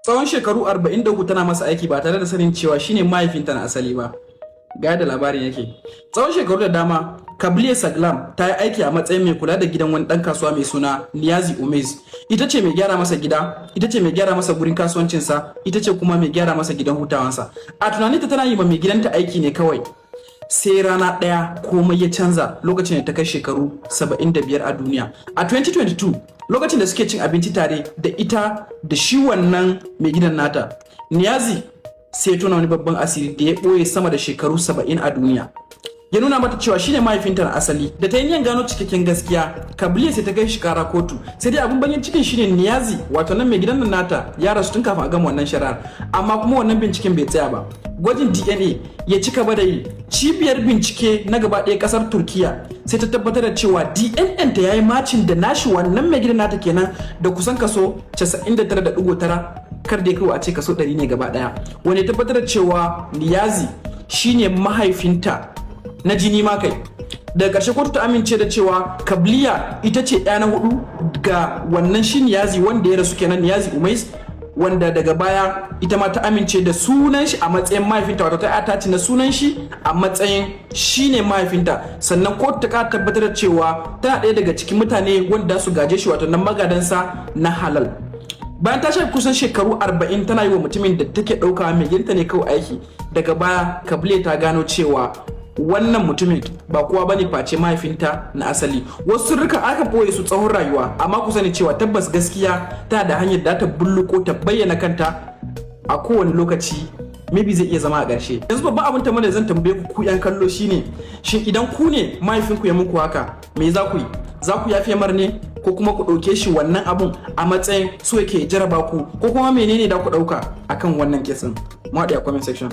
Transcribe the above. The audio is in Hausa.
Tsawon shekaru 43 tana masa aiki ba tare da sanin cewa shine mahaifinta na asali ba. Ga yadda labarin yake. Tsawon shekaru da dama, Kabliye Saglam ta yi aiki a matsayin mai kula da gidan wani ɗan kasuwa mai suna Niyazi Umez. Ita ce mai gyara masa gida, ita ce mai gyara masa gurin kasuwancinsa, ita ce kuma mai gyara masa gidan hutawansa. A tunaninta, tana yi ma mai gidanta aiki ne kawai. Sai rana ɗaya komai ya canza lokacin da ta kai shekaru 75 a duniya. A 2022, lokacin da suke cin abinci tare da ita da shi wannan mai gidan nata, Niyazi sai ya tona wani babban asiri da ya ɓoye sama da shekaru 70 a duniya. Ya nuna mata cewa shine mahaifinta na asali. Da ta yi niyan gano cikakken gaskiya, Kabliya sai ta kai shi kara kotu. Sai dai abin bakin cikin shine, Niyazi, wato nan mai gidan nan nata, ya rasu tun kafin a gama wannan shari'ar. Amma kuma wannan binciken bai tsaya ba. Gwajin DNA ya ci gaba da yi. Cibiyar bincike na gaba ɗaya ƙasar Turkiya sai ta tabbatar da cewa DNA ta yayi matching da nashi, wannan mai gidan nata kenan, da kusan kaso 99.9, kar da kawai a ce kaso 100 ne gaba ɗaya, wani tabbatar da cewa Niyazi shine mahaifinta na jini ma kai. Daga ƙarshe kotu ta amince da cewa Kabliya ita ce ɗaya na hudu ga wannan shi Niyazi wanda ya rasu kenan, Niyazi Umais, wanda daga baya ita ma ta amince da sunan shi a matsayin mahaifinta, wato ta attach na sunan shi a matsayin shine mahaifinta. Sannan kotu ta ƙara tabbatar da cewa tana ɗaya daga cikin mutane wanda su gaje shi, wato nan magadansa na halal. Bayan ta shafi kusan shekaru 40 tana yi wa mutumin da take ɗauka mai gidanta ne kawai aiki, daga baya Kabliya ta gano cewa wannan mutumin ba kowa bane face mahaifinta na asali. Wasu sirrika aka boye su tsawon rayuwa, amma ku sani cewa tabbas gaskiya tana da hanyar da ta bulluko ta bayyana kanta a kowane lokaci, maybe zai iya zama a ƙarshe. Yanzu babban abin tambayar da zan tambaye ku, ku yan kallo, shine: shin idan ku ne mahaifinku ya muku haka, me za ku yi? Za ku yafe mar ne, ko kuma ku ɗauke shi wannan abun a matsayin so yake jaraba ku, ko kuma menene da ku ɗauka akan wannan case ɗin? Mu haɗe a comment section.